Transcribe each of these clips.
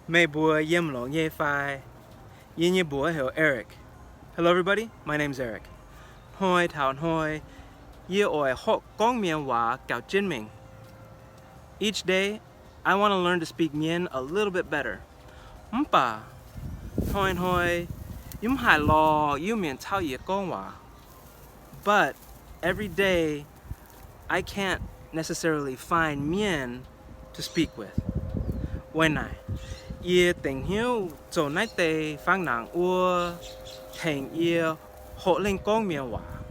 Meih mbuo yiem longx nyei fai? Yie nyei mbuox heuc Eric. Hello everybody, my name's Eric. Hnoi taux hnoi, yie oix horpc gorngv Mienh waac gauh jienv mingh. Each day, I want to learn to speak Mien a little bit better. Mv baac hnoi-hnoi yie mv haih lorz Iu-Mienh caux yie gorngv waac. But every day, I can't necessarily find Mien to speak with. Weic naaic, yie dengc hnyouv zoux naaiv deix fangx nangc wuov, tengx yie horpc lengh gorngv Mienh waac.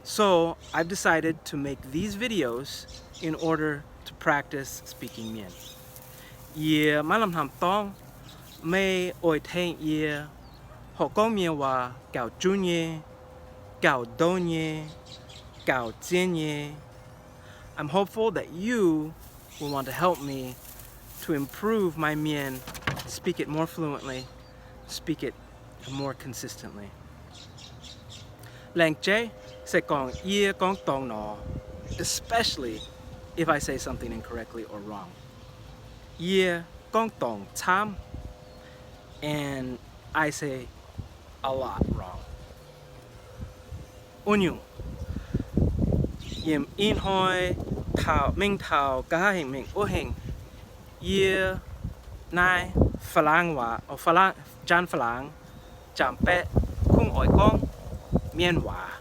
So I've decided to make these videos in order to practice speaking Mien. Yie maiv lamh hnamv dorngv meih oix tengx yie horpc gorngv Mienh waac gauh junv nyei, gauh douv nyei, gauh zien nyei. I'm hopeful that you will want to help me to improve my Mien, speak it more fluently, speak it more consistently. Laengz jeiv se gorngv yie gorngv dorngc nor, especially if I say something incorrectly or wrong. Yie gorngv dorngc camv, and I say a lot wrong. Wuov nyungc, yiem ih hnoi taux mingh taux nqa'haav hengx mingh wuov hengx, yie naaiv ฝรั่ง waac, ฝรั่ง, จานฝรั่ง, จามแปะ kungx oix gorngv Mienh waac.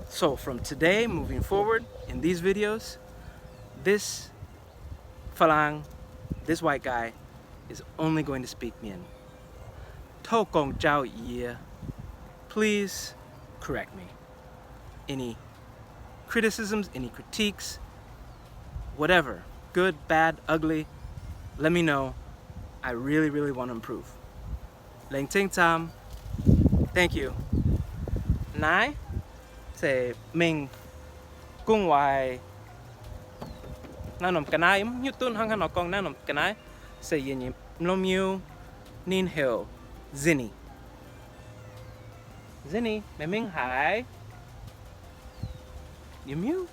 So from today moving forward in these videos, this ฝรั่ง, this white guy, is only going to speak Mien. Tov gorngv jauv yie. Please correct me. Any criticisms, any critiques, whatever, good, bad, ugly, let me know. I really, really want to improve. Laengz zingh camv. Thank you. Naaiv se mingh gu'nguaaic naaiv norm ga'naaiv, mv hiuv duqv hnangv haaix nor gorngv naaiv norm ga'naaiv, se yie nyei mlomv miuv, ninh heuc Zinni. Zinni, meih mingh haaix? Yie miuv.